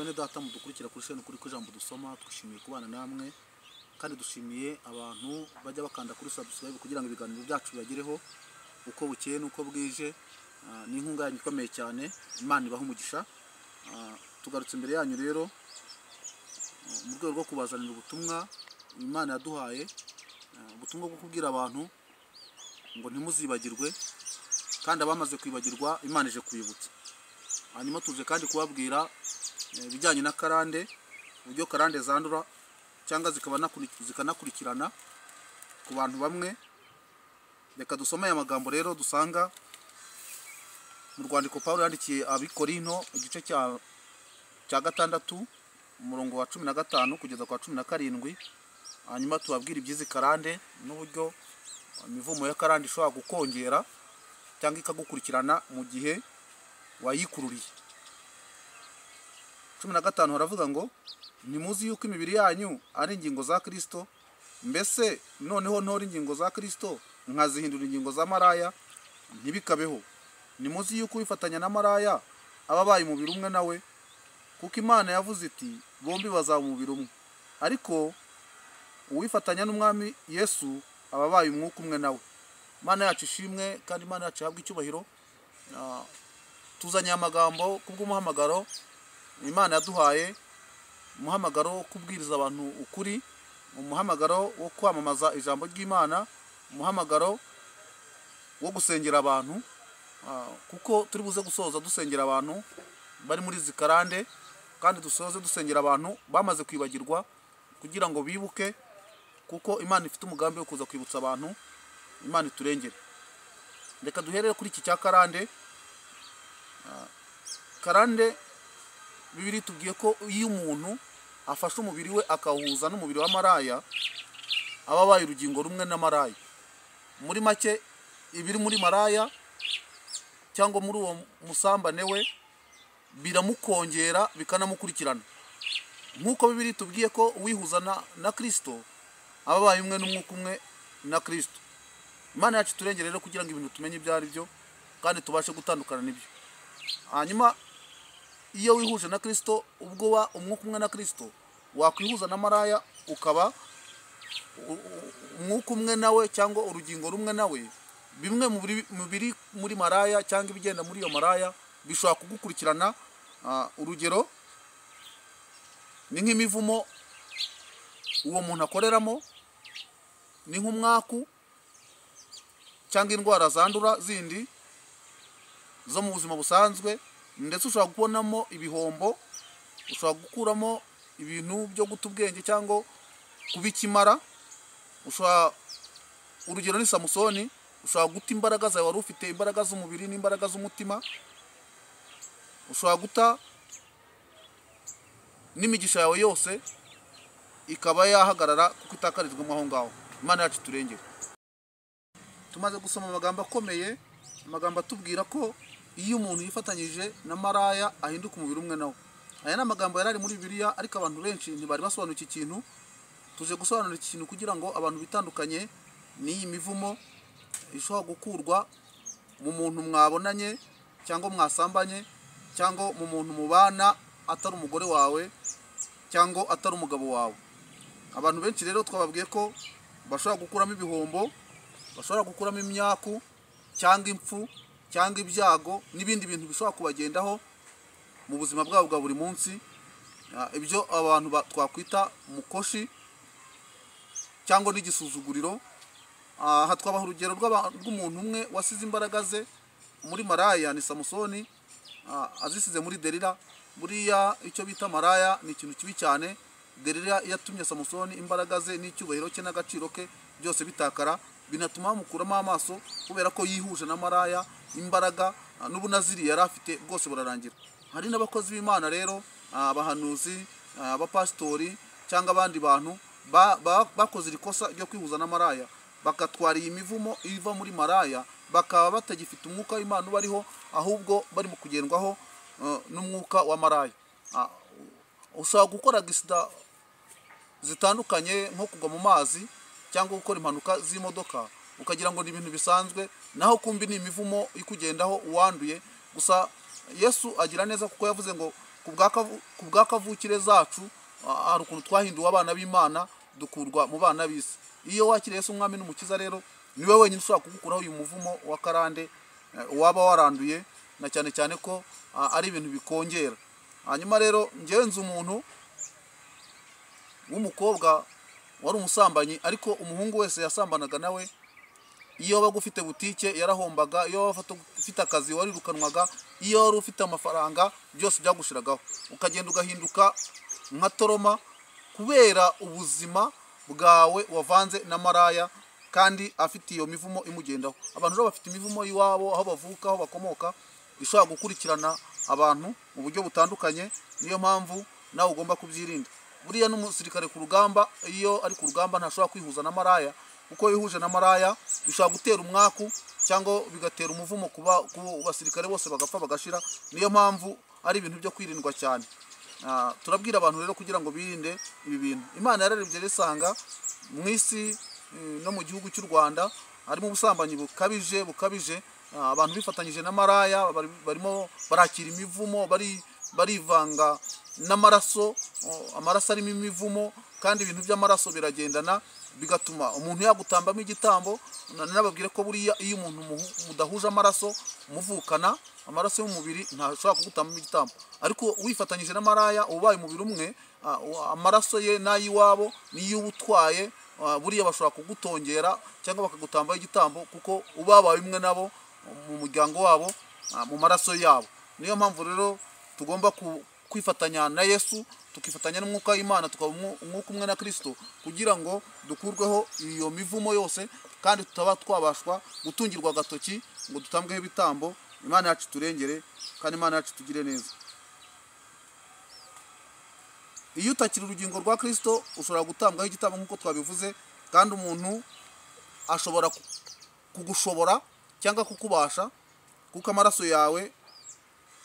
Bene data mudukurikira kuri chaîne Ukuri kw'Ijambo dusoma, twishimiye kubana namwe kandi dushimiye abantu bajya bakanda kuri subscribe kugira ngo ibiganiro byacu bibagereho uko bukeye n'uko bwije. Ni inkunga yanyu ikomeye cyane, Imana ibahe umugisha. Tugarutse imbere yanyu rero mu rwego rwo kubazanira ubutumwa Imana yaduhaye, ubutumwa bwo kubwira abantu ngo ntimuzibagirwe, kandi abamaze kwibagirwa Imana ije kubibutsa. Hanyuma tuje kandi kubabwira ibijyanye na karande, uburyo karande zandura cyangwa zikanakurikirana ku bantu bamwe. Reka dusome aya magambo rero dusanga mu rwandiko Pawulo yandikiye Abikorinto, igice cya 6 umurongo wa 15 kugeza kwa 17. Hanyuma tubabwire iby'izi karande n'uburyo imivumo ya karande ishobora gukongera cyangwa ikagukurikirana mu gihe wayikururiye. 15 haravuga ngo ntimuzi yuko imibiri yanyu ari ingingo za Kristo? Mbese noneho ntora ingingo za Kristo nkazihindura ingingo za maraya? Ntibikabeho. Ntimuzi yuko wifatanya na maraya aba abaye umubiri umwe nawe? Kuko Imana yavuze iti bombi bazaba umubiri umwe. Ariko uwifatanya n'Umwami Yesu aba abaye umwuka umwe nawe. Imana yacu ishimwe kandi Imana yacu ihabwe icyubahiro. Tuzanye amagambo kubw'umuhamagaro Imana yaduhaye, umuhamagaro wo kubwiriza abantu ukuri, umuhamagaro wo kwamamaza ijambo ry'Imana, umuhamagaro wo gusengera abantu, kuko turi buze gusoza dusengera abantu bari muri izi karande, kandi dusoze dusengera abantu bamaze kwibagirwa kugira ngo bibuke, kuko Imana ifite umugambi wo kuza kwibutsa abantu. Imana iturengere. Reka duherere kuri iki cya karande. Karande Bibiliya itubwiye ko iyo umuntu afashe umubiri we akawuhuza n'umubiri wa maraya, aba abaye urugingo rumwe na maraya. Muri make, ibiri muri maraya cyangwa muri uwo musambane we biramukongera bikanamukurikirana. Nk'uko Bibiliya itubwiye ko uwihuza na Kristo aba abaye umwe n'umwuka umwe na Kristo. Imana yacu iturengere rero kugira ngo ibintu tumenye ibyo ari byo kandi tubashe gutandukana n'ibyo. Hanyuma iyo wihuje na Kristo, ubwo wa umwuka umwe na Kristo, wakwihuza na maraya ukaba umwuka umwe nawe cyangwa urugingo rumwe nawe, bimwe mu biri muri maraya cyangwa ibigenda muri iyo maraya bishobora kugukurikirana. Urugero ni nk'imivumo uwo muntu akoreramo, ni nk'umwaku cyangwa indwara zandura zindi zo mu buzima busanzwe, ndetse ushobora kubonamo ibihombo, ushobora gukuramo ibintu byo guta ubwenge cyangwa kubikimara. Ushobora, urugero ni Samusoni, ushobora guta imbaraga zawe wari ufite, imbaraga z'umubiri n'imbaraga z'umutima, ushobora guta n'imigisha yawe yose ikaba yahagarara kuko itakarizwamo aho ngaho. Imana yacu iturengere. Tumaze gusoma amagambo akomeye, amagambo atubwira ko iyo umuntu yifatanyije na maraya ahinduka umubiri umwe nawe. Aya ni amagambo yari ari muri Bibiliya, ariko abantu benshi ntibari basobanura iki kintu. Tuje gusobanura iki kintu kugira ngo abantu bitandukanye n'iyi mivumo ishobora gukurwa mu muntu mwabonanye cyangwa mwasambanye, cyangwa mu muntu mubana atari umugore wawe cyangwa atari umugabo wawe. Abantu benshi rero twababwiye ko bashobora gukuramo ibihombo, bashobora gukuramo imyaku cyangwa impfu cyangwa ibyago n'ibindi bintu bishobora kubagendaho mu buzima bwabo bwa buri munsi, ibyo abantu twakwita mukoshi cyangwa n'igisuzuguriro. Aha twabaha urugero rw'umuntu umwe wasize imbaraga ze muri maraya, ni Samusoni, azisize muri Delila. Buriya icyo bita maraya ni ikintu kibi cyane. Delila yatumye Samusoni imbaraga ze n'icyubahiro cye n'agaciro ke byose bitakara, binatuma bamukuramo amaso kubera ko yihuje na maraya, imbaraga n'ubunaziri yari afite bwose burarangira. Hari n'abakozi b'Imana rero, abahanuzi, abapasitori cyangwa abandi bantu bakoze ikosa ryo kwihuza na maraya, bakatwara iyi mivumo iva muri maraya, bakaba batagifite umwuka w'Imana ubariho, ahubwo bari mu kugendwaho n'umwuka wa maraya. Ushobora gukora gisida zitandukanye nko kugwa mu mazi cyangwa gukora impanuka z'imodoka, ukagira ngo ni ibintu bisanzwe, naho kumbi ni imivumo ikugendaho uwanduye. Gusa Yesu agira neza kuko yavuze ngo Ku bwa kavukire zacu hari ukuntu twahinduwe abana b'Imana, dukurwa mu bana b'isi. Iyo wakiriye Yesu umwami n'umukiza rero, niwe wenyine ushobora kugukuraho uyu muvumo wa karande waba waranduye, na cyane cyane ko ari ibintu bikongera. Hanyuma rero njyewe nzi umuntu w'umukobwa wari umusambanyi, ariko umuhungu wese yasambanaga nawe. Iyo wabaga ufite butike yarahombaga, iyo wabaga ufite akazi warirukanwaga, iyo wari ufite amafaranga byose byagushiragaho, ukagenda ugahinduka nka toroma kubera ubuzima bwawe wavanze na maraya kandi afite iyo mivumo imugendaho. Abantu rero bafite imivumo iwabo, aho bavuka, aho bakomoka, ishobora gukurikirana abantu mu buryo butandukanye. Niyo mpamvu nawe ugomba kubyirinda. Buriya n'umusirikare ku rugamba, iyo ari ku rugamba ntashobora kwihuza na maraya, kuko iyo ihuje na maraya bishobora gutera umwaku cyangwa bigatera umuvumo ku basirikare bose bagapfa bagashira. Niyo mpamvu ari ibintu byo kwirindwa cyane. Turabwira abantu rero kugira ngo birinde ibi bintu. Imana yararebye isanga mu isi no mu gihugu cy'u Rwanda harimo ubusambanyi bukabije. Abantu bifatanyije na maraya, barimo barakira imivumo, barivanga n'amaraso, amaraso arimo imivumo, kandi ibintu by'amaraso biragendana, bigatuma umuntu yagutambamo igitambo. Nababwire ko buriya iyo umuntu mudahuje amaraso muvukana, amaraso y'umubiri ntashobora kugutambamo igitambo, ariko wifatanyije na maraya ubaye umubiri umwe, amaraso ye n'ay'iwabo niyo ubutwaye, buriya bashobora kugutongera cyangwa bakagutambaho igitambo, kuko ubabaye umwe nabo mu muryango wabo, mu maraso yabo. Niyo mpamvu rero tugomba kwifatanya na Yesu, tukifatanya n'umwuka w'Imana, tukaba umwuka umwe na Kristo, kugira ngo dukurweho iyo mivumo yose, kandi tutaba twabashwa gutungirwa agatoki ngo dutambweho ibitambo. Imana yacu turengere, kandi Imana yacu tugire neza. Iyo utakira urugingo rwa Kristo ushobora gutambwaho igitambo nk'uko twabivuze, kandi umuntu ashobora kugushobora cyangwa kukubasha, kuko amaraso yawe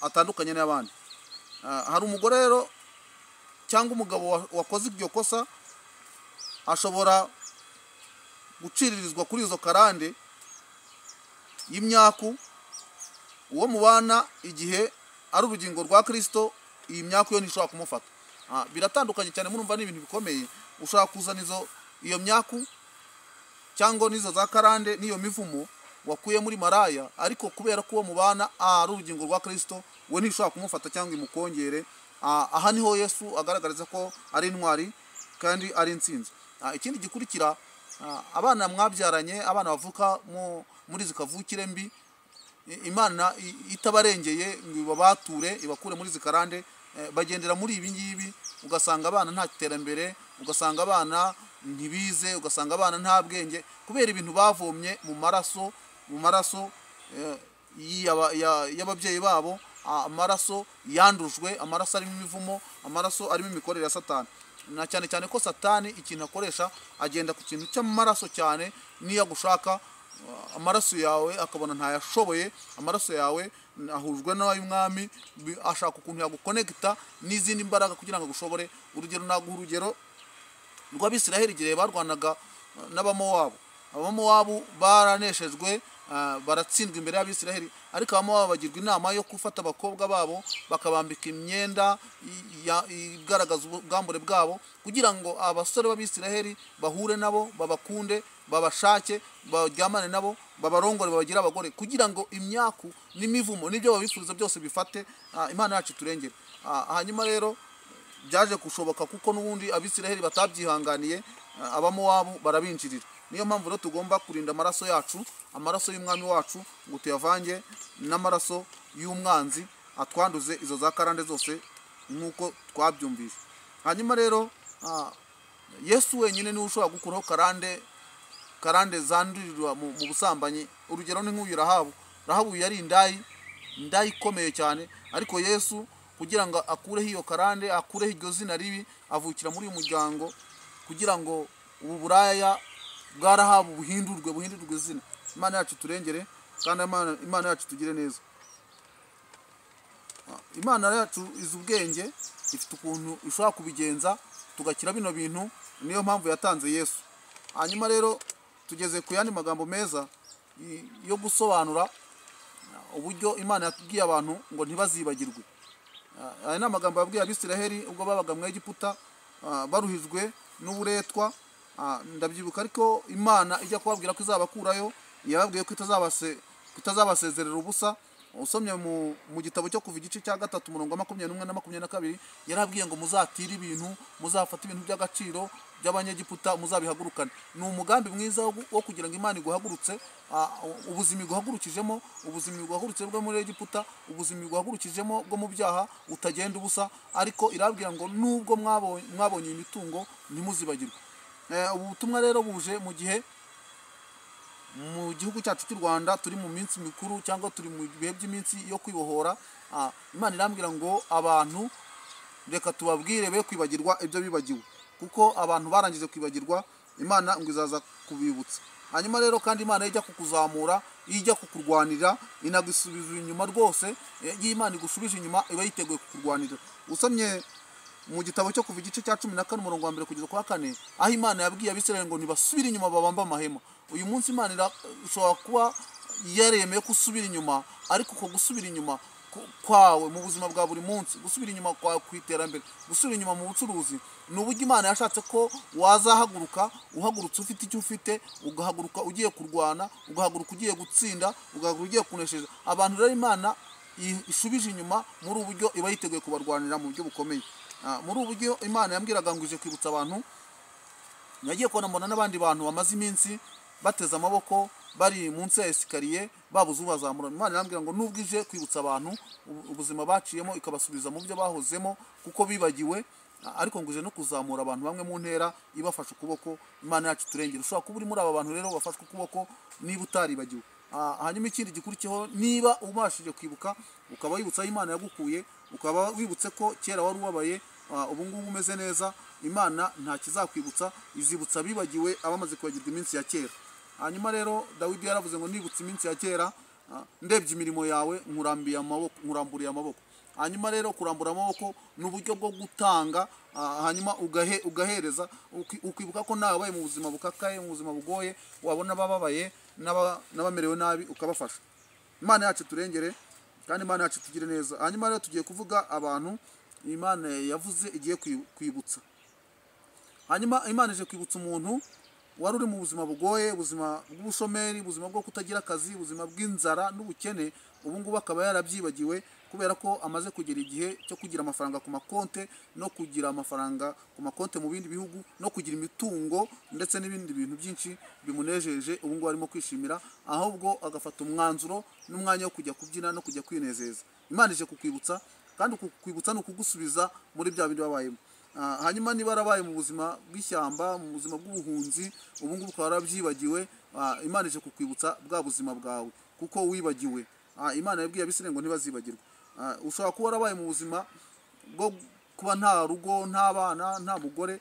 atandukanye n'abandi. Hari umugore rero cyangwa umugabo wakoze iryo kosa ashobora guciririzwa kuri izo karande y'imyaku. Uwo mubana igihe ari urugingo rwa Kristo, iyi myaku yo ntishobora kumufata. Biratandukanye cyane, murumva ni ibintu bikomeye. Ushobora kuzana iyo myaku cyangwa nizo za karande n'iyo mivumo wakuye muri maraya, ariko kubera ko uwo mubana ari urugingo rwa Kristo, we ntishobora kumufata cyangwa imukongere. Aha niho Yesu agaragariza ko ari intwari kandi ari intsinzi. Ikindi gikurikira, abana mwabyaranye, abana bavuka muri zikavukire mbi, Imana itabarengeye ngo ibabature ibakure muri zikarande, bagendera muri ibi ngibi, ugasanga abana nta terambere, ugasanga abana ntibize, ugasanga abana nta bwenge, kubera ibintu bavomye mu maraso, mu maraso y'ababyeyi babo, amaraso yandujwe, amaraso arimo imivumo, amaraso arimo imikorere ya Satani. Na cyane cyane ko Satani ikintu akoresha agenda ku kintu cy'amaraso cyane. Niyo agushaka amaraso yawe akabona ntayashoboye, amaraso yawe ahujwe n'ay'umwami, ashaka ukuntu yagukonekita n'izindi mbaraga kugira ngo agushobore. Urugero naguha urugero rw'Abisiraheli igihe barwanaga n'Abamowabu. Abamowabu baraneshejwe, baratsindwa imbere y'Abisiraheli, ariko Abamowabu bagirwa inama yo gufata abakobwa babo bakabambika imyenda igaragaza ubwambure bwabo, kugira ngo abasore b'Abisiraheli bahure nabo, babakunde, babashake, baryamane nabo, babarongore, babagire abagore, kugira ngo imyaku n'imivumo n'ibyo babifuza byose bifate. Imana yacu turengere. Hanyuma rero byaje kushoboka, kuko n'ubundi Abisiraheli batabyihanganiye, Abamowabu barabinjirira. Niyo mpamvu rero tugomba kurinda amaraso yacu, amaraso y'umwami wacu, ngo tuyavange n'amaraso y'umwanzi atwanduze izo za karande zose nk'uko twabyumvise. Hanyuma rero Yesu wenyine niwe ushobora gukuraho karande zandurirwa mu busambanyi. Urugero ni nk'uyu Rahabu. Rahabu yari indayi ikomeye cyane, ariko Yesu kugira ngo akureho iyo karande, akureho iryo zina ribi, avukira muri uyu muryango kugira ngo ubu buraya bwa Rahabu buhindurwe izina. Imana yacu turengere, kandi Imana yacu tugire neza. Imana yacu izi ubwenge, ifite ukuntu ishobora kubigenza tugakira bino bintu. Niyo mpamvu yatanze Yesu. Hanyuma rero tugeze ku yandi magambo meza yo gusobanura uburyo Imana yatubwiye abantu ngo ntibazibagirwe. Aya ni amagambo yabwiye Abisiraheli ubwo babaga mu Egiputa, baruhijwe n'uburetwa. Ndabyibuka, ariko Imana ijya kubabwira ko izabakurayo, yababwiye ko itazabasezerera ubusa. Usomye mu gitabo cyo Kuva igice cya 3 umurongo wa 21 na 22, yarabwiye ngo muzatire ibintu, muzafate ibintu by'agaciro by'Abanyegiputa, muzabihagurukane. Ni umugambi mwiza wo kugira ngo Imana iguhagurutse, ubuzima iguhagurukijemo, ubuzima iguhagurutse bwo muri Egiputa, ubuzima iguhagurukijemo bwo mu byaha, utagenda ubusa. Ariko irabwira ngo nubwo mwabonye imitungo ntimuzibagirwe. Ubu butumwa rero buje mu gihe mu gihugu cyacu cy'u Rwanda turi mu minsi mikuru, cyangwa turi mu bihe by'iminsi yo kwibohora. Imana irambwira ngo abantu reka tubabwire be kwibagirwa ibyo bibagiwe, kuko abantu barangije kwibagirwa, Imana ngo izaza kubibutsa. Hanyuma rero kandi Imana ijya kukuzamura, ijya kukurwanira, inagusubiza inyuma rwose. Iyo Imana igushubije inyuma iba yiteguye kukurwanira. Usomye mu gitabo cyo Kuva igice cya 14 umurongo wa 1 kugeza ku wa 4, aho Imana yabwiye Abisirayeli ngo ntibasubire inyuma babamba amahema. Uyu munsi Imana ishobora kuba yaremeye ko usubira inyuma, ariko uko gusubira inyuma kwawe mu buzima bwa buri munsi, gusubira inyuma kwawe ku iterambere, gusubira inyuma mu bucuruzi, ni uburyo Imana yashatse ko wazahaguruka, uhagurutse ufite icyo ufite, ugahaguruka ugiye kurwana, ugahaguruka ugiye gutsinda, ugahaguruka ugiye kuneshereza abantu. Rero Imana ishubije inyuma muri ubu buryo iba yiteguye kubarwanira mu buryo bukomeye. Muri ubu buryo Imana yambwiraga ngo ije kwibutsa abantu. Nagiye kubona mbona n'abandi bantu bamaze iminsi bateze amaboko bari munsi ya esikariye babuze ubazamura. Imana irambwira ngo nubwo ije kwibutsa abantu ubuzima baciyemo, ikabasubiza mu byo bahozemo kuko bibagiwe, ariko ngo ije no kuzamura abantu bamwe mu ntera ibafashe ukuboko. Imana yacu turengera. Ushobora kuba uri muri aba bantu rero bafashwe ukuboko niba utaribagiwe. Hanyuma ikindi gikurikiyeho, niba ubashije kwibuka ukaba wibutsa aho Imana yagukuye, ukaba wibutse ko kera wari ubabaye, ubu ngubu umeze neza, Imana nta kizakwibutsa, izibutsa abibagiwe, abamaze kwibagirwa iminsi ya kera. Hanyuma rero Dawidi yaravuze ngo nibutse iminsi ya kera, ndebye imirimo yawe nkurambiye amaboko, nkuramburiye amaboko. Hanyuma rero kurambura amaboko ni uburyo bwo gutanga, hanyuma ugahereza, ukibuka ko nawe wabaye mu buzima bukakaye, mu buzima bugoye, wabona abababaye n'abamerewe nabi ukabafasha. Imana yacu turengere kandi Imana yacu tugire neza. Hanyuma rero tugiye kuvuga abantu Imana yavuze igiye kwibutsa. Hanyuma Imana ije kwibutsa umuntu wari uri mu buzima bugoye, ubuzima bw'ubushomeri, ubuzima bwo kutagira akazi, ubuzima bw'inzara n'ubukene, ubu ngubu akaba yarabyibagiwe kubera ko amaze kugera igihe cyo kugira amafaranga ku makonte, no kugira amafaranga ku makonte mu bindi bihugu, no kugira imitungo ndetse n'ibindi bintu byinshi bimunejeje. Ubu ngubu arimo kwishimira, ahubwo agafata umwanzuro n'umwanya wo kujya kubyina no kujya kwinezeza. Imana ije kukwibutsa, kandi kukwibutsa ni ukugusubiza muri bya bindi wabayemo. Hanyuma niba warabaye mu buzima bw'ishyamba, mu buzima bw'ubuhunzi, ubu ngubu ukaba warabyibagiwe, Imana ije kukwibutsa bwa buzima bwawe kuko wibagiwe. Imana yabwiye Abisirayeli ngo ntibazibagirwe. Ushobora kuba warabaye mu buzima bwo kuba nta rugo, nta bana, nta mugore,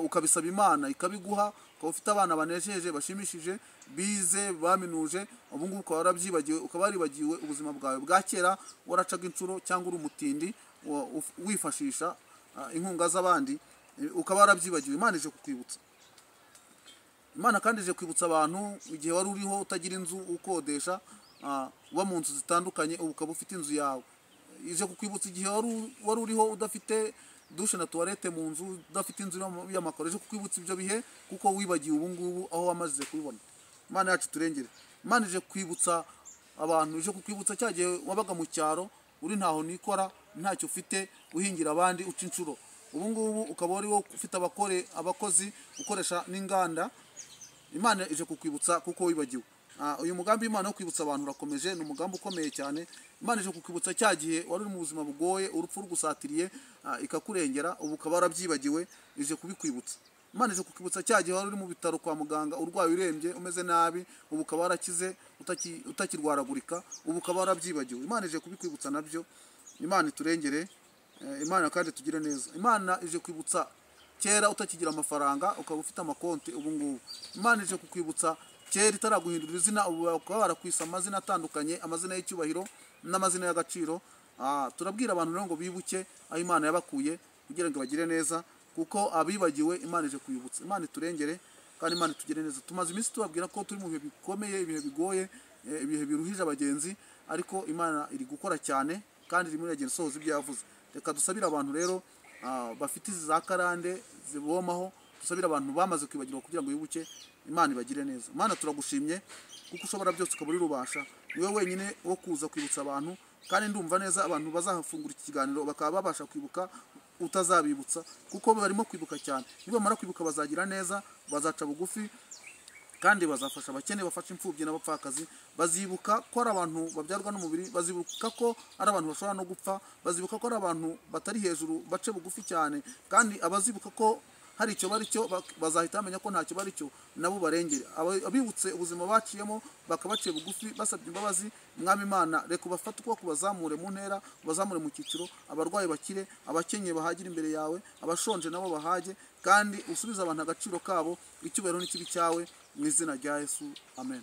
ukabisaba Imana ikabiguha, ukaba ufite abana banejeje, bashimishije, bize, baminuje, ubu ngubu ukaba warabyibagiwe, ukaba waribagiwe ubuzima bwawe bwa kera, waracaga inshuro cyangwa uri umutindi wifashisha inkunga z'abandi, ukaba warabyibagiwe. Imana ije kukwibutsa. Imana kandi ije kwibutsa abantu igihe wari uriho utagira inzu, ukodesha, uba mu nzu zitandukanye, ubu ukaba ufite inzu yawe. Ije kukwibutsa igihe wari uriho udafite dushe na toilette mu nzu, udafite inzu y'amakaro. Ije kukwibutsa ibyo bihe kuko wibagiwe ubu ngubu aho wamaze kubibona. Imana yacu turengere. Imana ije kwibutsa abantu, ije kukwibutsa cya gihe wabaga mu cyaro uri ntaho nikora, ntacyo ufite, uhingira abandi, uca inshuro, ubu ngubu ukaba uri ufite abakozi, ukoresha n'inganda. Imana ije kukwibutsa kuko wibagiwe. Uyu mugambi Imana wo kwibutsa abantu urakomeje, ni umugambi ukomeye cyane. Imana ije kukwibutsa cya gihe wari uri mu buzima bugoye, urupfu rugusatiriye, ikakurengera, ubu ukaba warabyibagiwe, ije kubikwibutsa. Imana ije kukwibutsa cya gihe wari uri mu bitaro kwa muganga, urwaye, urembye, umeze nabi, ubu ukaba warakize, utakirwaragurika, ubu ukaba warabyibagiwe. Imana ije kubikwibutsa nabyo. Imana iturengere, Imana kandi tugire neza. Imana ije kwibutsa kera utakigira amafaranga, ukaba ufite amakonti ubu ngubu. Imana ije kukwibutsa kera itaraguhindurira izina, ubu bakaba barakwisa amazina atandukanye, amazina y'icyubahiro n'amazina y'agaciro. Turabwira abantu rero ngo bibuke aho Imana yabakuye kugira ngo bagire neza, kuko abibagiwe Imana ije kwibutsa. Imana iturengere kandi Imana itugire neza. Tumaze iminsi tubabwira ko turi mu bihe bikomeye, ibihe bigoye, ibihe biruhije abagenzi, ariko Imana iri gukora cyane kandi irimo iragenda isohoza ibyo yavuze. Reka dusabire abantu rero bafite izi za karande zibomaho, dusabire abantu bamaze kwibagirwa kugira ngo bibuke. Imana ibagire neza. Imana turagushimye kuko ushobora byose ukaba uri rubasha, niwe wenyine wo kuza kwibutsa abantu, kandi ndumva neza abantu bazahafungura iki kiganiro bakaba babasha kwibuka utazabibutsa, kuko barimo kwibuka cyane. Nibamara kwibuka bazagira neza, bazaca bugufi kandi bazafasha abakene, bafasha imfubyi n'abapfakazi. Bazibuka ko ari abantu babyarwa n'umubiri, bazibuka ko ari abantu bashobora no gupfa, bazibuka ko ari abantu batari hejuru, bace bugufi cyane. Kandi abazibuka ko hari icyo bari cyo bazahita bamenya ko ntacyo bari cyo, nabo barengere. Abibutse ubuzima baciyemo bakabaciye bugufi basabye imbabazi. Mwami Imana, reka ubafate ukuboko ubazamure mu ntera, ubazamure mu cyiciro, abarwayi bakire, abakenye bahagire imbere yawe, abashonje nabo bahage, kandi usubize abantu agaciro kabo, icyubahiro n'ikibi cyawe, mu izina rya Yesu, amen.